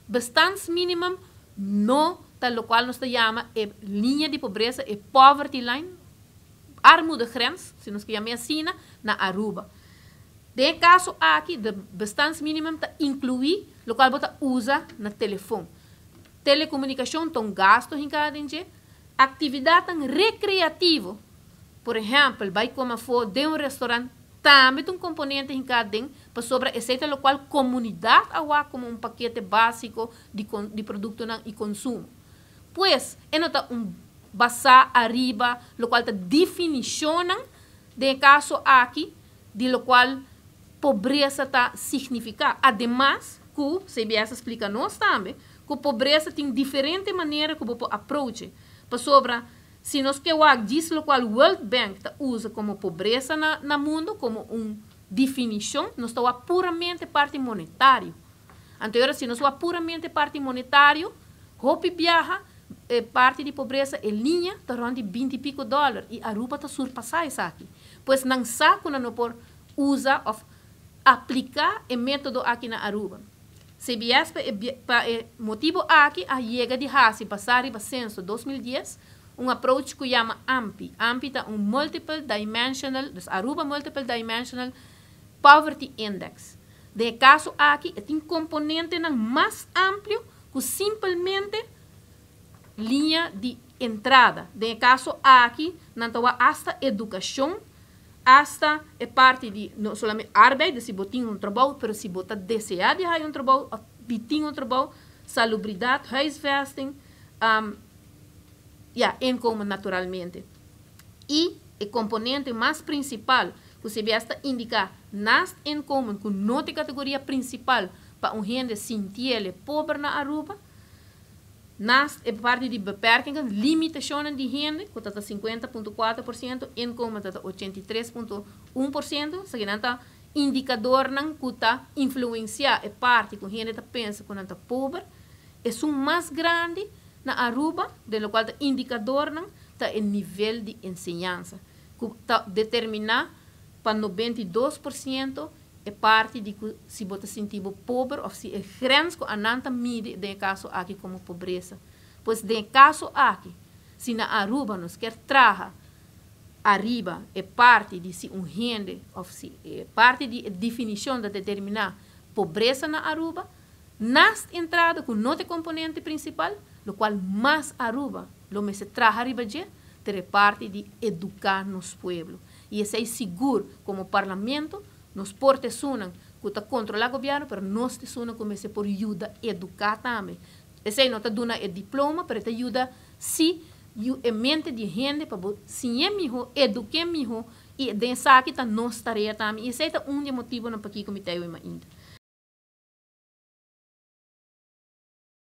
Bestaansminimum no ta loke nos ta yama e liña di pobresa, e poverty line, armoedegrens, si nos yama asina, na Aruba. Den e caso aki, e bestaansminimum ta inclui loke bo ta usa na telefon. Telecomunicacion ta un gasto den cada dia. Actividad recreativo, por ehempel, bay come afo den un restaurant, tambe tin un componente den cada dia, pasobra esey ta loke comunidad a wak como un pakete basico di producto y consumo. Pues, e no ta un basa ariba, loke ta definicion, den e caso aki, di loke pobresa ta significa. Ademas, cu CBS a splica nos tambe, cu pobresa tin diferente manera cu bo approach. Pasobra, si nos kier djis loke World Bank ta usa como pobresa na mundo, como un definicion, nos ta puramente parti monetario. Anto, si nos puramente parti monetario, hopi biaha, parti di pobresa e liña ta rond di 20 y pico dollar y Aruba ta surpasa esaki. Pues nan sa cu no por usa of aplica e metodo aki na Aruba. CBS, pa e motibo aki, a yega di hasi basa riba censo 2010 un approach cu yama AMPI. AMPI ta un Multiple Dimensional, dus Aruba Multiple Dimensional Poverty Index. Den e caso aki, tin componente mas amplio cu simplemente liña di entrada. Den e caso aki, nan ta hasta educacion, hasta e parti di no solamente arbeid, si bo tin un trabou, mas si bo ta desea di un trabou, of tin un trabou, salubridad, huisvesting, ja, inkomen naturalmente. Y e componente mas principal cu CBS ta indica naast inkomen, cu no ta categoria principal pa un hende sinti pober na Aruba, naast e parti di beperkingen, limitacion di hende, cu ta 50,4%, inkomen ta 83,1%, esaki ta indicadornan cu ta influencia e parti cu hende ta pensa cu nan ta pober, e mas grandi na Aruba, di loke ta indicadornan ta e nivel di enseñansa, cu ta determina pa 92% e parti di si bo ta sinti pober of si e grens cu nan ta midi den e caso aki como pobresa. Pues den e caso aki, si na Aruba nos kier traha ariba e parti di si un hende of si e parti di definicion di determina pobresa na Aruba, naast entrada cu no ta e componente principal, loke mas Aruba lo mester traha ariba dje, ta e parti di educa nos pueblo. Y esey sigur, como parlamento, nos por ta esunnan cu ta controla gobierno, mas nos ta esunnan cu mester por yuda educa tambe. Esey no ta duna e diploma, mas ta yuda si e mente di hende pa siña miho, educa miho y den esaki ta nos tarea tambe. Y esey ta un di e motibonan pakico mi ta ainda.